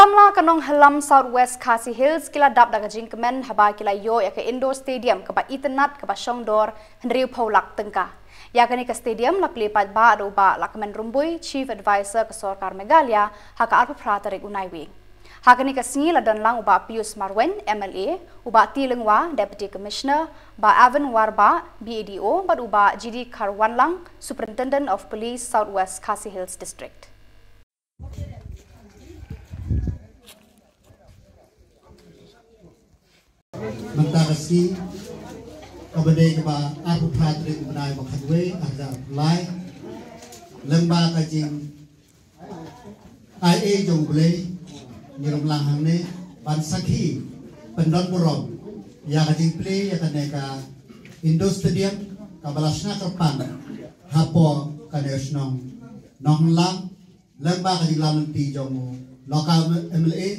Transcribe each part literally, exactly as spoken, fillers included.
Samla ka Nonghylam South West Khasi Hills ki la dap da ka jingkmen haba ki la ïoh ïa ka indoor stadium kaba itynnad kaba shongdor hynriewphew lak tyngka. Ïa kane ka stadium la plie paidbah da u Bah Lahkmen Rymbui, Chief Advisor ka Sorkar Meghalaya, ha ka arphew phra tarik u Naiwieng. Ha kane ka sngi la don lang u Bah Pius Marwein, M L A, u Bah T. Lyngwa, Deputy Commissioner, Bah Avin Warbah, B A D O, bad u Bah G D Kharwanlang, Superintendent of Police, South West Khasi Hills District. Mynta ka sngi kaba dei kaba arphew phra tarik u bnai ba khatwei, arhajar arphew lai, lyngba ka jing ai ei jong U Blei, ngi rum lang hangne ban sakhi pyndon burom ïa ka jingplie ïa kane ka indoor stadium kaba la shna kyrpang hapoh kane ka shnong Nonghylam, lyngba ka jingïalam lynti jong u local M L A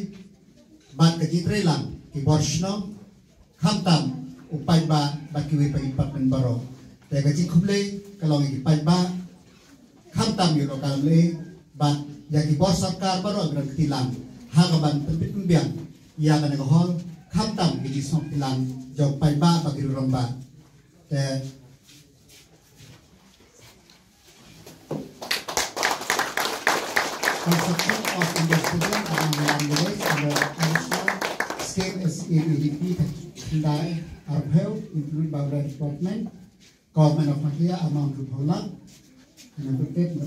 bad ka jingtreilang ki bor shnong, khamtam u paidbah bad kiwei pat ki department baroh. Te ka jingkhublei ka long ïa ki paidbah, khamtam ïa u local M L A bad ïa ki bor sorkar baroh kiba don kti lang ha kaban pynbit pynbiang ïa kane ka hall, khamtam ïa ki jingsngewkti lang jong paidbah bad ki rangbah. Te construction of indoor stadium at Nonghylam Village under additional scheme S C A D D P khyndai arphew, included by the department, Government of Meghalaya, amount hynriewphew lak, and appropriate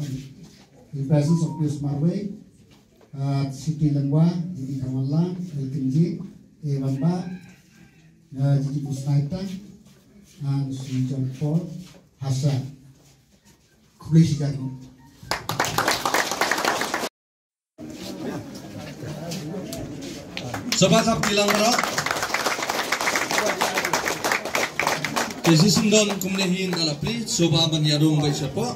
in presence of Pius Marwein, uh, Siti Lyngwa, G D Kharwanlang, L Kynjing, A Warbah, uh, G D Busnaitang, and Sir John Paul Hasa. Khublei shibun. Sngewbha kyrpad lang baroh. Te shisien don kumne hi, nga la plie, sngewbha ban ïa rung beit shapoh.